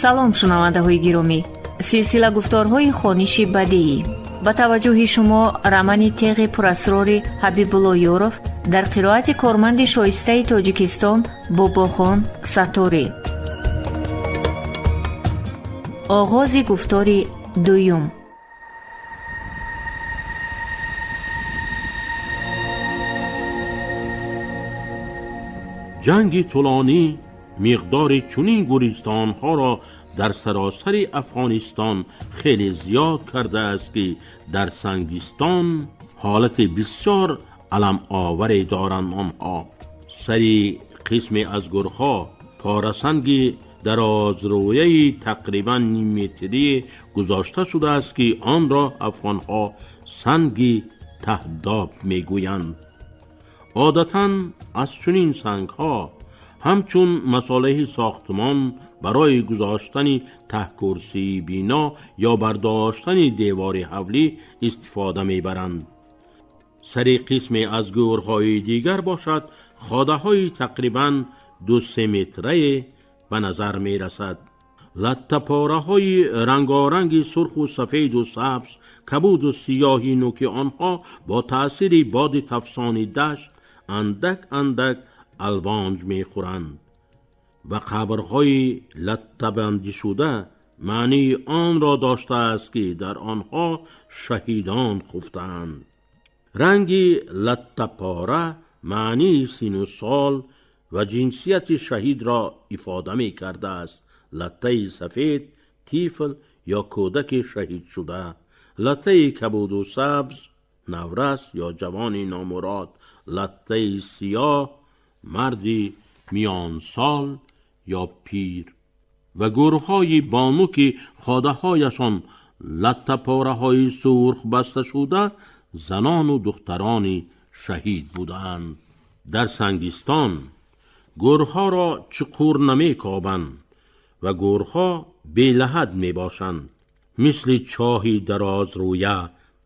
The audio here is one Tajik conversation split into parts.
Салом, шунавандаҳои гиромӣ! Силсила гуфторҳои хониши бадеӣ. Ба таваҷҷӯҳи шумо романи Теғи пурасрори Ҳабибулло Ёров дар қироати корманди шоистаи Тоҷикистон Бобохон Сатторӣ. Оғози гуфтори дуюм. Ҷанги тӯлонӣ миқдори чунин гӯристонҳоро дар саросари Афғонистон хеле зиёд кардааст, ки дар Сангистон ҳолати бисёр аламоваре доранд онҳо. Сари қисме аз гурҳо порасанги дарозрӯяи тақрибан нимметрӣ гузошта шудааст, ки онро афғонҳо санги таҳдоб мегӯянд. Одатан аз чунин сангҳо ҳамчун масолеҳи сохтмон барои гузоштани таҳкурсии бино ё бардоштани девори ҳавлӣ истифода мебаранд. Сари қисме аз гӯрҳои дигар бошад, ходаҳои тақрибан 2-3 метрае ба назар мерасад. Латтапораҳои рангоранги сурху сафеду сабз, кабуду сиёҳи нӯки онҳо бо таъсири боди тафсони дашт андак андак алвонҷ мехӯранд ва қабрҳои латтабандишуда маънии онро доштааст, ки дар онҳо шаҳидон хуфтаанд. Ранги латтапора маънии сину сол ва ҷинсияти шаҳидро ифода мекардааст. Латтаи сафед тифл ё кӯдаки шаҳидшуда, латтаи кабуду сабз наврас ё ҷавони номурод, латтаи сиёҳ марди миёнсол ё пир. Ва гурҳои бону, ки ходаҳояшон латтапораҳои сурх баста шуда, занону духтарони шаҳид будаанд. Дар Сангистон гурҳоро чуқур намекобанд ва гурҳо белаҳад мебошанд, мисли чоҳи дарозрӯя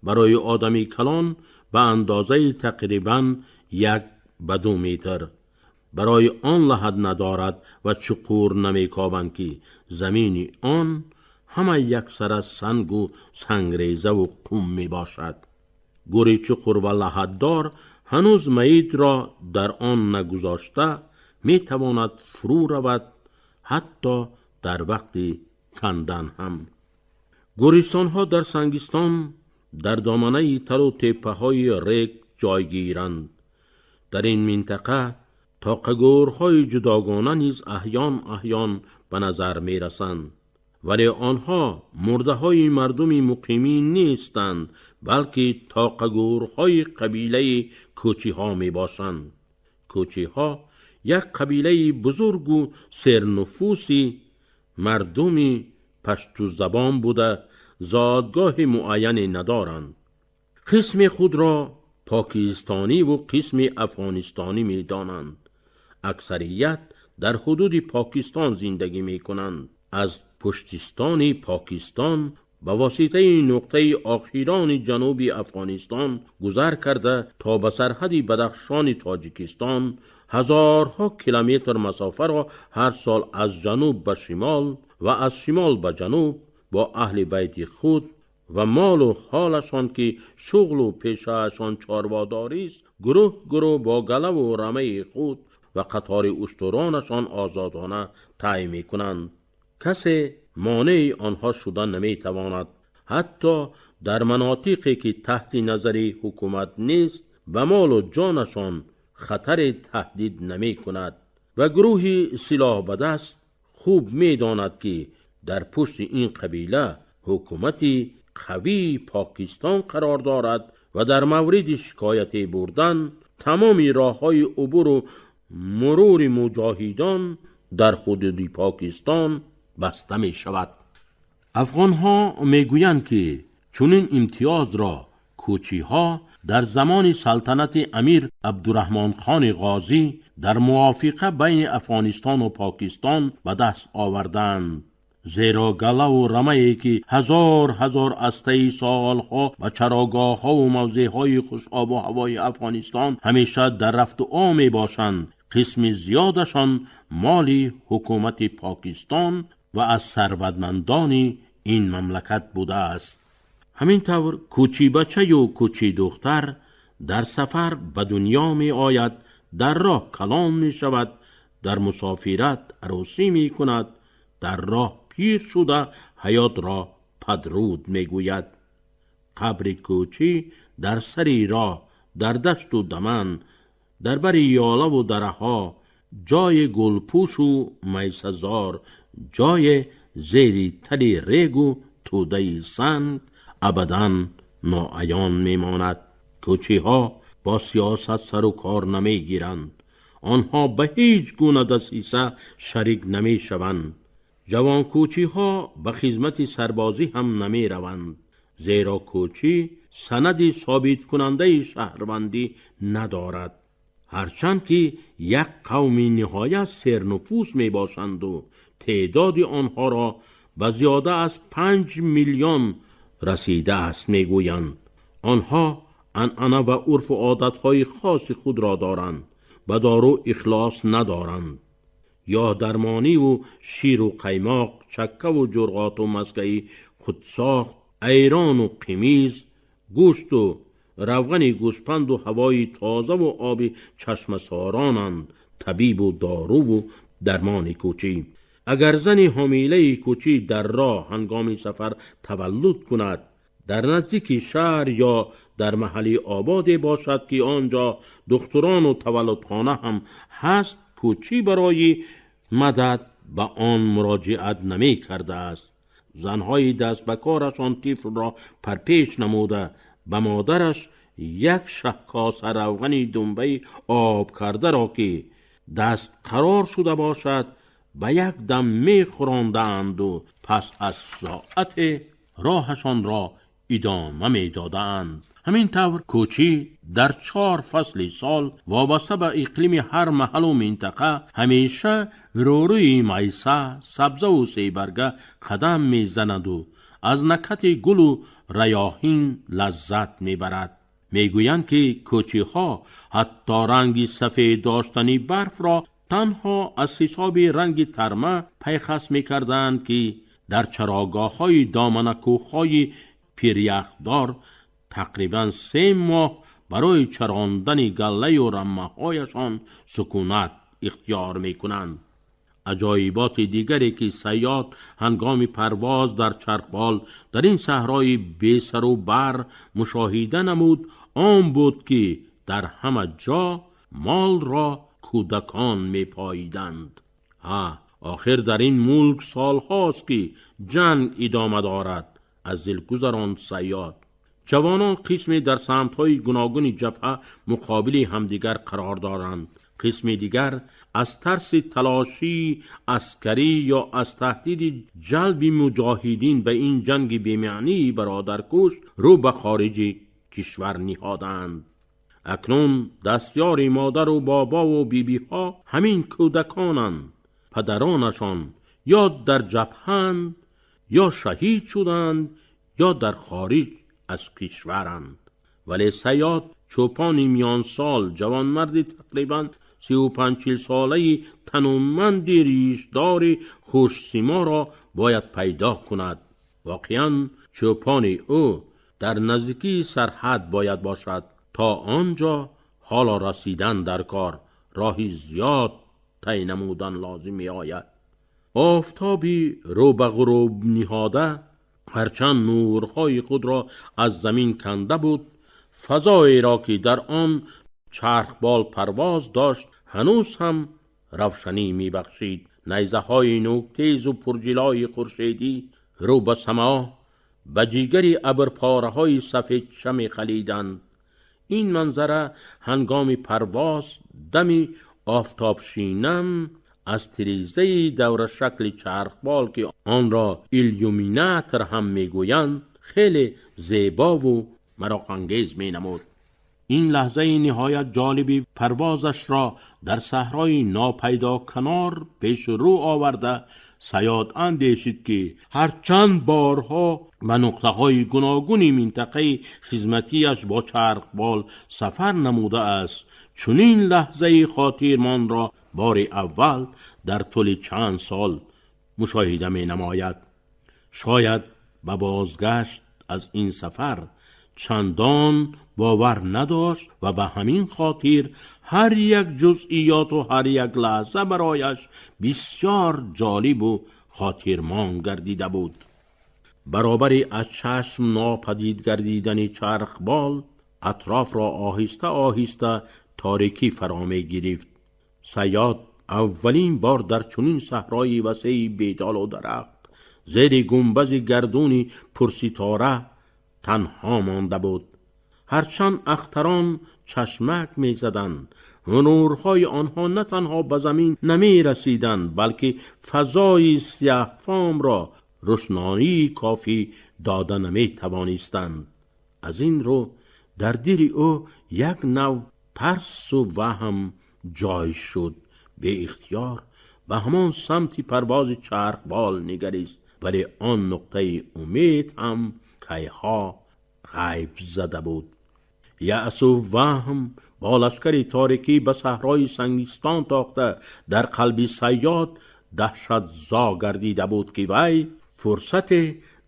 барои одами калон ба андозаи тақрибан 1 ба 2 метр. Барои он лаҳад надорад ва чуқур намекобанд, ки замини он ҳама яксара сангу сангрезаву қум мебошад. Гӯри чуқур ва лаҳаддор ҳанӯз маитро дар он нагузошта метавонад фурӯ равад, ҳатто дар вақти кандан ҳам. Гӯристонҳо дар Сангистон дар доманаи талу теппаҳои Рек ҷойгиранд. Дар ин минтақа тоқагӯрҳои ҷудогона низ аҳён аҳён ба назар мерасанд, вале онҳо мурдаҳои мардуми муқимӣ нестанд, балки тоқагӯрҳои қабилаи кӯчиҳо мебошанд. Кӯчиҳо як қабилаи бузургу сернуфуси мардуми паштузабон буда, зодгоҳи муайяне надоранд. Қисми худро покистониву қисми афғонистонӣ медонанд. Аксарият дар ҳудуди Покистон зиндагӣ мекунанд. Аз Пуштистони Покистон ба воситаи нуқтаи охирони ҷануби Афғонистон гузар карда то ба сарҳади Бадахшони Тоҷикистон ҳазорҳо километр масофаро ҳар сол аз ҷануб ба шимол ва аз шимол ба ҷануб бо аҳли байти худ ва молу ҳолашон, ки шуғлу пешаашон чорводорист, гурӯҳ гурӯҳ бо галаву рамаи худ ва қатори уштуронашон озодона тай мекунанд. Касе монеи онҳо шуда наметавонад. Ҳатто дар манотиқе, ки таҳти назари ҳукумат нест, ба молу ҷонашон хатаре таҳдид намекунад ва гурӯҳи силоҳбадаст хуб медонад, ки дар пушти ин қабила ҳукумати қавии Покистон қарор дорад ва дар мавриди шикояте бурдан тамоми роҳҳои убуру мурури муҷоҳидон дар ҳудуди Покистон баста мешавад. Афғонҳо мегӯянд, ки чунин имтиёзро кӯчиҳо дар замони салтанати амир Абдураҳмонхони Ғозӣ дар мувофиқа байни Афғонистону Покистон ба даст оварданд, зеро галаву рамае, ки ҳазор ҳазор аз таи солҳо ба чарогоҳҳову мавзеъҳои хушобу ҳавои Афғонистон ҳамеша дар рафту о мебошанд, қисми зиёдашон моли ҳукумати Покистон ва аз сарватмандони ин мамлакат будааст. Ҳамин тавр кӯчибачаю кӯчидухтар дар сафар ба дунё меояд, дар роҳ калон мешавад, дар мусофират арӯсӣ мекунад, дар роҳ пир шуда ҳаётро падруд мегӯяд. Қабри кӯчӣ дар сари роҳ, дар дашту даман, дар бари ёлаву дараҳо, ҷойи гулпӯшу майсазор, ҷойи зери тали регу тӯдаи санг абадан ноаён мемонад. Кӯчиҳо бо сиёсат сару кор намегиранд. Онҳо ба ҳеҷ гуна дасиса шарик намешаванд. Ҷавонкӯчиҳо ба хизмати сарбозӣ ҳам намераванд, зеро кӯчӣ санади собиткунандаи шаҳрвандӣ надорад. Ҳарчанд ки як қавми ниҳоят сернуфус мебошанду теъдоди онҳоро ба зиёда аз 5 миллион расидааст мегӯянд. Онҳо анъана ва урфу одатҳои хоси худро доранд, ба дору ихлос надоранд. Ё дармониву ширу қаймоқ, чаккаву ҷурғоту маскаи худсохт, айрону қимиз, гӯшту равғани гӯшпанду ҳавои тозаву оби чашмасоронанд табибу доруву дармони кӯчӣ. Агар зани ҳомилаи кӯчӣ дар роҳ ҳангоми сафар таваллуд кунад, дар наздики шаҳр ё дар маҳалли ободе бошад, ки он ҷо духтурону таваллудхона ҳам ҳаст, кӯчӣ барои мадад ба он муроҷиат намекардааст. Занҳои даст ба корашон тифлро парпеч намуда, ба модараш як шаҳкоса равғани думбаи об кардаро, ки даст қарор шуда бошад, ба як дам мехӯрондаанду пас аз соате роҳашонро идома медодаанд. Ҳамин тавр кӯчӣ дар чор фасли сол вобаста ба иқлими ҳар маҳаллу минтақа ҳамеша рӯрӯи майса, сабзаву себарга қадам мезанаду аз накҳати гулу раёҳин лаззат мебарад. Мегӯянд, ки кӯчиҳо ҳатто ранги сафед доштани барфро танҳо аз ҳисоби ранги тарма пайхас мекарданд, ки дар чарогоҳҳои доманакӯҳҳои пиряхдор тақрибан 3 моҳ барои чарондани галлаю раммаҳояшон сукунат ихтиёр мекунанд. Аҷоиботи дигаре, ки Саёд ҳангоми парвоз дар чархбол дар ин саҳрои бесару бар мушоҳида намуд, он буд, ки дар ҳама ҷо молро кӯдакон мепоиданд. Ҳа, охир дар ин мулк солҳост, ки ҷанг идома дорад, аз дил гузаронд Саёд. Ҷавонон қисме дар самтҳои гуногуни ҷабҳа муқобили ҳамдигар қарор доранд, қисми дигар аз тарси талошии аскарӣ ё аз таҳдиди ҷалби муҷоҳидин ба ин ҷанги бемаънии бародаркуш рӯ ба хориҷи кишвар ниҳоданд. Акнун дастёри модару бобову бибиҳо ҳамин кӯдаконанд. Падаронашон ё дар ҷабҳаанд, ё шаҳид шуданд, ё дар хориҷ аз кишваранд. Вале Саёд чӯпони миёнсол, ҷавонмарди тақрибан 35-40 солаи тануманди ришдори хушсиморо бояд пайдо кунад. Воқеан, чӯпони ӯ дар наздикии сарҳад бояд бошад. То он ҷо ҳоло расидан дар кор, роҳи зиёд тай намудан лозим меояд. Офтоби рӯ ба ғуруб ниҳода ҳарчанд нурҳои худро аз замин канда буд, фазоеро, ки дар он чархбол парвоз дошт, ҳанӯз ҳам равшанӣ мебахшид. Найзаҳои нӯктезу пурҷилои хуршедӣ рӯ ба само ба ҷигари абрпораҳои сафедча мехалиданд. Ин манзара ҳангоми парвоз дами офтобшинам аз тирезаи даврашакли чархбол, ки онро иллюминатор ҳам мегӯянд, хеле зебову мароқангез менамуд. Ин лаҳзаи ниҳоят ҷолиби парвозашро дар саҳрои нопайдоканор пеши рӯ оварда, Саёд андешид, ки ҳарчанд борҳо ба нуқтаҳои гуногуни минтақаи хизматиаш бо чархбол сафар намудааст, чунин лаҳзаи хотирмонро бори аввал дар тӯли чанд сол Мушоҳида менамояд. Шояд ба бозгашт аз ин сафар чандон бовар надошт ва ба ҳамин хотир ҳар як ҷузъиёту ҳар як лаҳза барояш бисёр ҷолибу хотирмон гардида буд. Баробари аз чашм нопадид гардидани чархбол, атрофро оҳиста оҳиста торикӣ фаро мегирифт. Саёд аввалин бор дар чунин саҳрои васеи бедолу дарахт, зери гумбази гардуни пурситора танҳо монда буд. Ҳарчанд ахтарон чашмак мезаданд, нурҳои онҳо на танҳо ба замин намерасиданд, балки фазои сиёҳфомро рӯшноии кофӣ дода наметавонистанд. Аз ин рӯ дар дили ӯ як нав тарсу ваҳм ҷой шуд. Беихтиёр ба ҳамон самти парвози чархбол нигарист, вале он нуқтаи умед ҳам кайҳо ғайб зада буд. Яъсу ваҳм бо лашкари торикӣ ба саҳрои Сангистон тохта, дар қалби Саёд даҳшатзо гардида буд, ки вай фурсате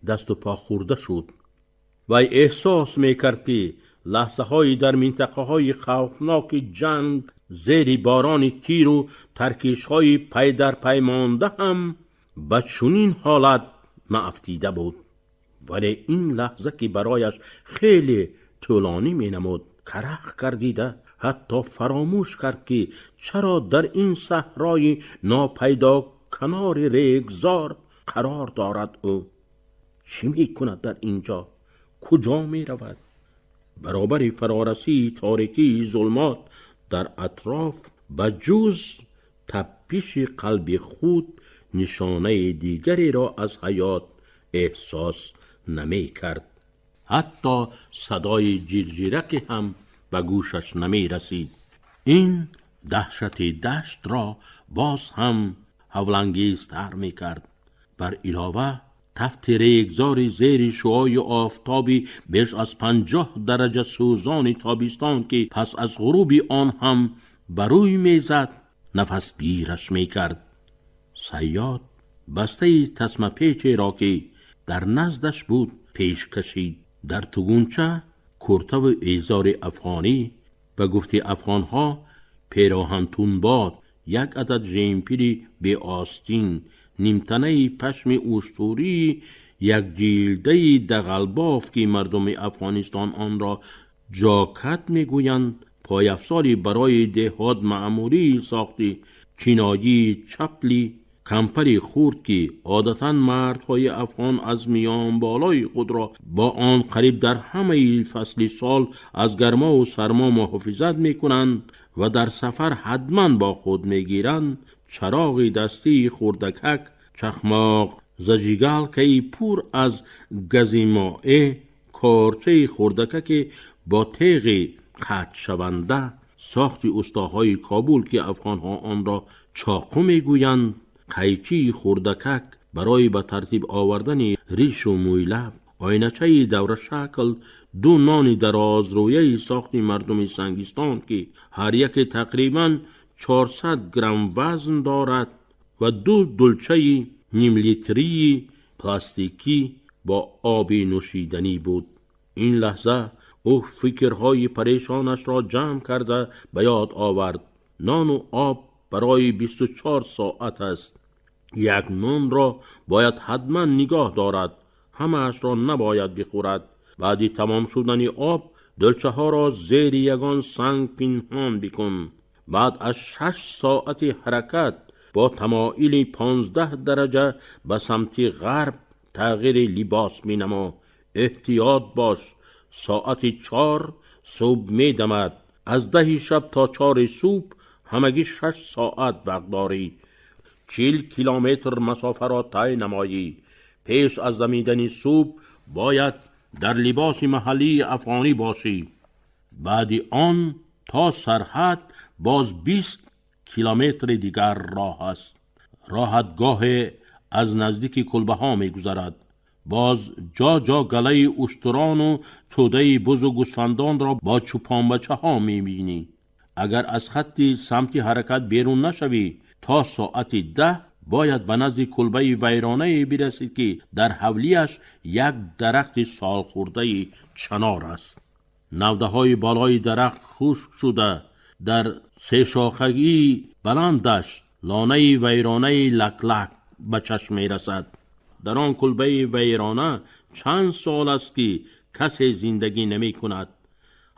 дасту по хӯрда шуд. Вай эҳсос мекард, ки лаҳзаҳои дар минтақаҳои хавфноки ҷанг, зери борони тиру таркишҳои пайдарпай монда ҳам ба чунин ҳолат наафтида буд. Вале ин лаҳза, ки барояш хеле тӯлонӣ менамуд, карах гардида, ҳатто фаромӯш кард, ки чаро дар ин саҳрои нопайдо канори регзор қарор дорад. Ӯ чӣ мекунад дар ин ҷо? Куҷо меравад? Баробари фарорасии торикии зулмот дар атроф ба ҷуз таппиши қалби худ нишонаи дигареро аз ҳаёт эҳсос намекард. Ҳатто садои ҷирҷираке ҳам ба гӯшаш намерасид. Ин даҳшати даштро боз ҳам ҳавлангезтар мекард. Бар илова, тафти регзори зери шуои офтоби беш аз 50 дараҷа сӯзони тобистон, ки пас аз ғуруби он ҳам ба рӯй мезад, нафасгираш мекард. Саёд бастаи тасмапечеро, ки дар наздаш буд, пеш кашид. Дар тугунча куртаву эзори афғонӣ, ба гуфти афғонҳо пероҳантунбод, як адад жемпири беостин, нимтанаи пашми уштурӣ, як ҷилдаи дағалбоф, ки мардуми Афғонистон онро ҷокат мегӯянд, пойафзоли барои деҳот маъмулии сохти чиноии чапли, кампари хурд, ки одатан мардҳои афғон аз миёнболои худро бо он қариб дар ҳамаи фасли сол аз гармову сармо муҳофизат мекунанд ва дар сафар ҳатман бо худ мегиранд, чароғи дастии хурдакак, чахмоқ, зажигалкаи пур аз гази моеъ, корчаи хурдакаке бо теғи қатъшаванда сохти устоҳои Кобул, ки афғонҳо онро чоқу мегӯянд, қайчии хурдакак барои ба тартиб овардани ришу мӯйлаб, оиначаи даврашакл, ду нони дарозрӯяи сохти мардуми Сангистон, ки ҳар яке тақрибан 400 грамм вазн дорад, ва ду дулчаи нимлитрии пластикӣ бо оби нӯшиданӣ буд. Ин лаҳза ӯ фикрҳои парешонашро ҷамъ карда ба ёд овард: нону об барои 24 соат аст. Як нонро бояд ҳатман нигоҳ дорад, ҳамаашро набояд бихӯрад. Баъди тамом шудани об дулчаҳоро зери ягон санг пинҳон бикун. Баъд аз 6 соати ҳаракат бо тамоили 15 дараҷа ба самти ғарб тағйири либос менамо. Эҳтиёт бош, соати 4 субҳ медамад. Аз 10-и шаб то 4-и субҳ ҳамагӣ 6 соат вақт дорӣ. 40 километр масофаро тай намоӣ. Пеш аз дамидани субҳ бояд дар либоси маҳаллии афғонӣ бошӣ. Баъди он то сарҳад боз 20 километри дигар роҳ аст. Роҳатгоҳе аз наздики кулбаҳо мегузарад. Боз ҷо ҷо галаи уштурону тӯдаи бузу гӯсфандонро бо чӯпонбачаҳо мебинӣ. Агар аз хатти самти ҳаракат берун нашавӣ, то соати 10 Бояд ба назди кулбаи вайронае бирасид, ки дар ҳавлияш як дарахти солхӯрдаи чанор аст. Навдаҳои болои дарахт хушк шуда, дар сешохагии баландаш лонаи вайронаи лаклак ба чашм мерасад. Дар он кулбаи вайрона чанд сол аст, ки касе зиндагӣ намекунад.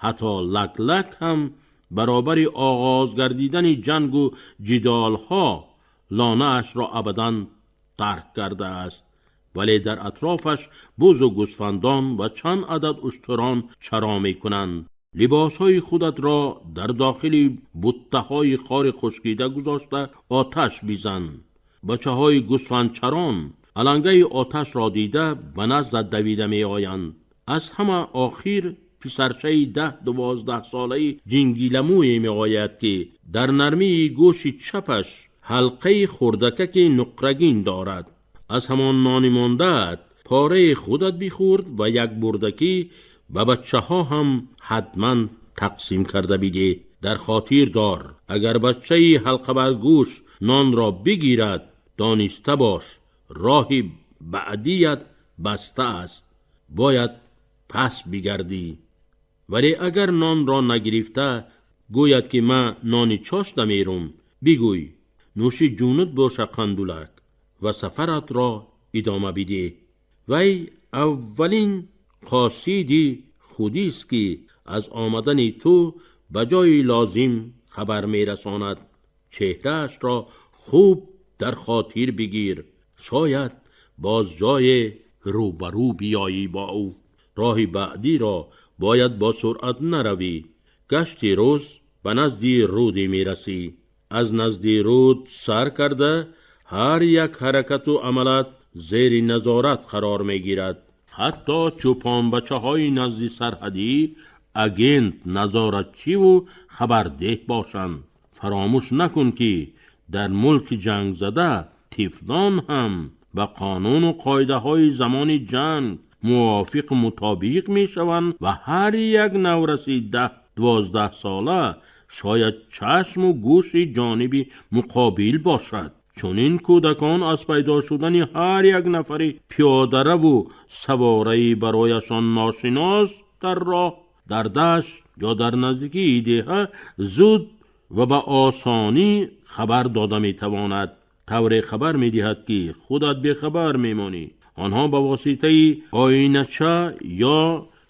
Ҳатто лаклак ҳам баробари оғоз гардидани ҷангу ҷидолҳо лонаашро абадан тарк кардааст. Вале дар атрофаш бузу гӯсфандон ва чанд адад уштурон чаро мекунанд. Либосҳои худатро дар дохили буттаҳои хори хушкида гузошта, оташ бизан. Бачаҳои гӯсфандчарон алангаи оташро дида, ба наздат давида меоянд. Аз ҳама охир писарчаи 10-12 солаи ҷингиламӯе меояд, ки дар нармии гӯши чапаш ҳалқаи хурдакаки нуқрагин дорад. Аз ҳамон нони мондаат пораи худат бихӯрд ва як бурдакӣ ба бачаҳо ҳам ҳатман тақсим карда бидеҳ. Дар хотир дор, агар бачаи ҳалқабаргӯш нонро бигирад, дониста бош, роҳи баъдият баста аст, бояд пас бигардӣ. Вале агар нонро нагирифта гӯяд, ки ман нони чош намерум, бигӯй: «Нӯши ҷунут боша, қандулак», ва сафаратро идома бидеҳ. Вай аввалин қосиди худист, ки аз омадани ту ба ҷои лозим хабар мерасонад. Чеҳраашро хуб дар хотир бигир, шояд боз ҷое рӯбарӯ биёӣ бо ӯ. Роҳи баъдиро бояд бо суръат наравӣ. Гашти рӯз ба назди руде мерасӣ. Аз назди руд сар карда, ҳар як ҳаракату амалат зери назорат қарор мегирад. Ҳатто чӯпонбачаҳои назди сарҳадӣ агент, назоратчиву хабардеҳ бошанд. Фаромӯш накун, ки дар мулки ҷангзада тифлон ҳам ба қонуну қоидаҳои замони ҷанг мувофиқу мутобиқ мешаванд ва ҳар як навраси 10-12 сола шояд чашму гӯши ҷониби муқобил бошад. Чунин кӯдакон аз пайдо шудани ҳар як нафари пиёдараву савораи барояшон ношинос дар роҳ, дар дашт ё дар наздикии деҳа зуд ва ба осонӣ хабар дода метавонад. Тавре хабар медиҳад, ки худат бехабар мемонӣ. Онҳо ба воситаи оинача ё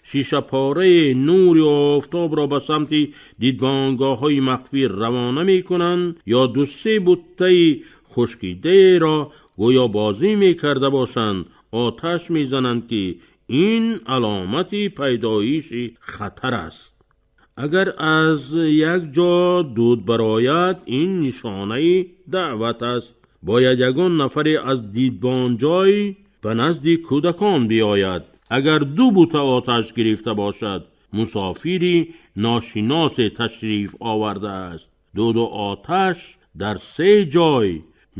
шишапораи нури офтобро ба самти дидбонгоҳҳои махфӣ равона мекунанд ё ду-се буттаи хушкидаеро, гӯё бозӣ мекарда бошанд, оташ мезананд, ки ин аломати пайдоиши хатар аст. Агар аз як ҷо дуд барояд, ин нишонаи даъват аст. Бояд ягон нафаре аз дидбонҷой ба назди кӯдакон биёяд. Агар ду бута оташ гирифта бошад, мусофири ношиносе ташриф овардааст. Дуду оташ дар се ҷой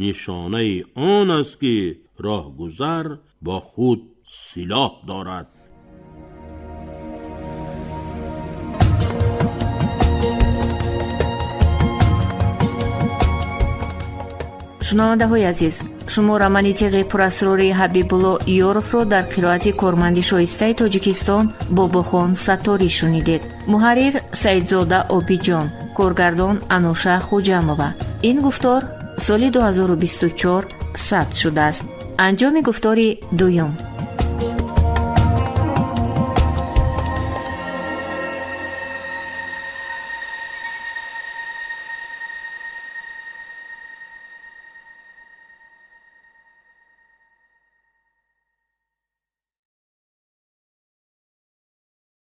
нишонаи он аст, ки роҳгузар бо худ силоҳ дорад. Шунавандаҳои азиз, шумо романи «Теғи пурасрори» Ҳабибулло Ёровро дар қироати корманди шоистаи Тоҷикистон Бобохон Сатторӣ шунидед. Муҳаррир Саидзода Обиҷон, коргардон Ануша Хуҷамова. Ин гуфтор соли 2024 сабт шудааст. Анҷоми гуфтори дуюм.